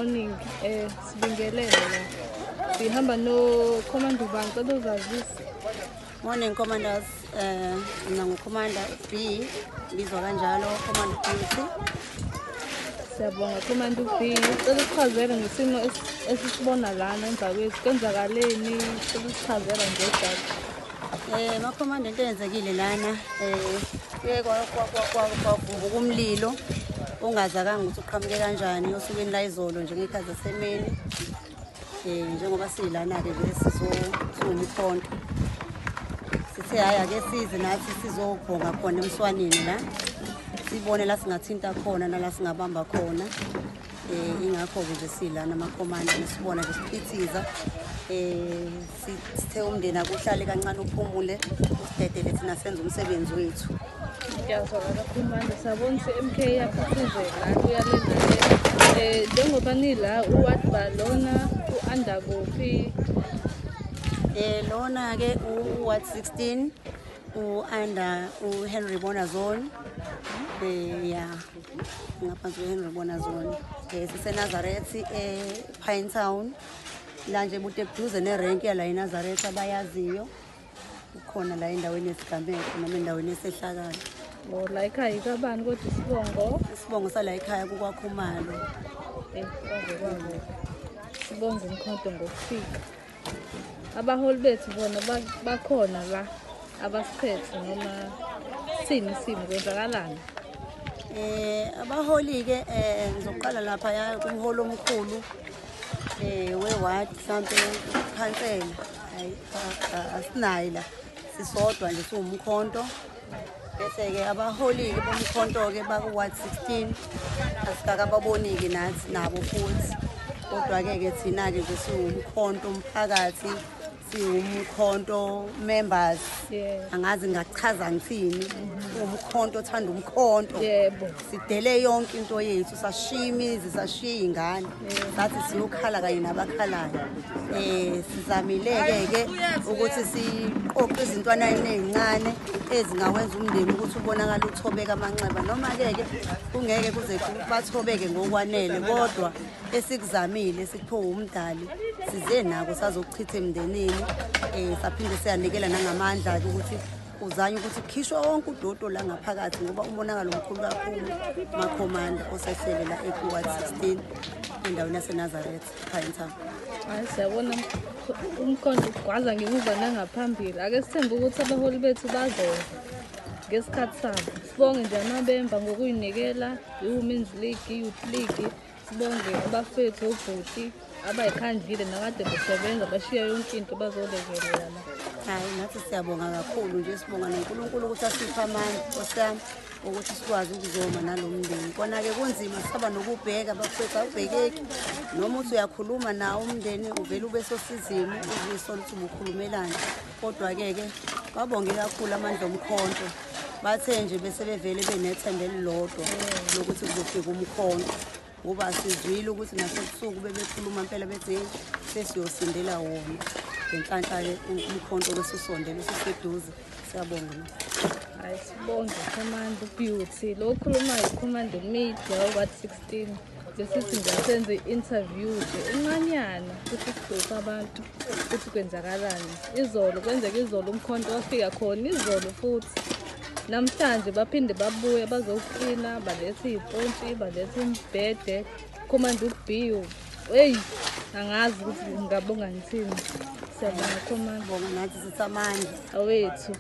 Morning, sibingelele la. Sihamba no Commander ubani, cela uzazise. Morning commanders, mina nguCommander B, bizwa kanjalo Commander Beauty. Siyabonga Commander B. Cela usichazele ngesimo esisibona lana emva kwethu. Kwenzakaleni? Cela usichazele nje dade. Ma-commander, into eyenzekile lana kuye kwavuka umlilo ongazakanga ukuthi uqhamuke kanjani osukwini la izolo nje ngey'khathi zasemini. Njengoba siyilana-ke nje siwumkhonto, sithe hhayi, ake size nathi sizobhonga khona emswanini la, sibone la singathinta khona nala singabamba khona. Ingakho-ke nje silana amakhomanda, nisibona nje siphithiza. Sithe umndeni akuhlale kancane, uphumule, usidedele thina senze umsebenzi wethu. Ngiyazwakala Commander. Siyabona ukuthi MK iyaphithizela kuya le nale. Njengoba nila uward balona u-under kuphi? Lona-ke u-ward 16, u-under u-Henry Bona Zone. Ya, ngaphansi kwe-Henry Bona Zone. SiseNazareth e-Pinetown. La nje bude buduze nerenki yala eNazareth abayaziyo. Ukhona la endaweni yesigameko noma endaweni yesehlakalo. Oh, la ekhaya ikabani kodwa isibongo? Isibongo sala ekhaya kukwaKhumalo. Kwaze kwakubi. Sibonge umkhonto ngokufika. Abaholi bethu bona bakhona la abasiphethe noma sini isimo kwenzakalani? Abaholi-ke ngizoqala lapha ya kumholi omkhulu we-ward, mhlampe khansela. Hayi, asinaye la, sisodwa nje siwumkhonto. Bese-ke abaholi-ke bomkhonto-ke baku-ward 16 asikakababoni-ke nathi nabo futhi, kodwa-ke ke thina-ke nje siwumkhonto umphakathi, siwumkhonto members. Angazi ngachaza ngithini, umkhonto othanda umkhonto. Sidele yonke into yethu, sashiya imizi, sashiya iy'ngane, sathi siyokhala kanye nabakhalayo. Sizamile-ke ke ukuthi siqoqe izintwana ey'ncane ezingawenza umndeni ukuthi ubonakale uthobeka amanxeba, noma-ke ke kungeke kuze bathobeke ngokwanele, kodwa esikuzamile sikuphiwe umdali size nako sazokuchitha emndenini. Saphinde siyanikela nangamandla-ke ukuthi kuzanywe ukuthi kukhishwe wonke udoto la ngaphakathi, ngoba umonakalo mkhulu kakhulu makhomanda osehlele la eku-ward 16 endaweni yaseNazareth, Pinetown. Hayi, siyabona umkhonto ugwaza ngemuva nangaphambili. Ake sithembe ukuthi abaholi bethu bazoza ngesikhathi sabo. Sibonge nje amabemba ngokuyinikela, i-Women's League, i-Youth League. Sibonge abafethu obhuti abayikhandlile nakade besebenza, bashiya yonke into bazolekelela la. Hayi, nathi siyabonga kakhulu nje, sibonga noNkulunkulu ukuthi asiphe amandla, Nkosi yami, ukuthi sikwazi ukuzoma nalo mndeni. Kona-ke kunzima, sisaba nokubheka bafethu, awubhekeki noma uthi uyakhuluma nawo umndeni, uvele ube sosizini, uzisola ukuthi ubukhulumelani. Kodwa-ke ke babonge kakhulu amandla omkhonto, bathe nje bese bevele benethemba elilodwa lokuthi kuzofika umkhonto, ngoba sizwile ukuthi nasebusuku bebekhuluma impela bethi, "Hey, sesiyosindela wona." Ngenhlanhla-ke umkhonto besusondele, ususeduze. Siyabonga ma. Hayi, sibonge Commander Beauty. Lo okhulumayo Commander Media ward 16. Besithi nje senze i-interview nje encanyana ukuthi sibrief abantu ukuthi kwenzakalani. Izolo kwenzeka, izolo umkhonto wafika khona izolo, futhi namhlanje baphinde babuye bazoklina, balethe iy'pontshi, balethe imibhede. Commander B, eyi, angazi ukuthi ngingabonga ngithini. Siyabonga Commander. Bonga nathi, sithi amandla. Awethu.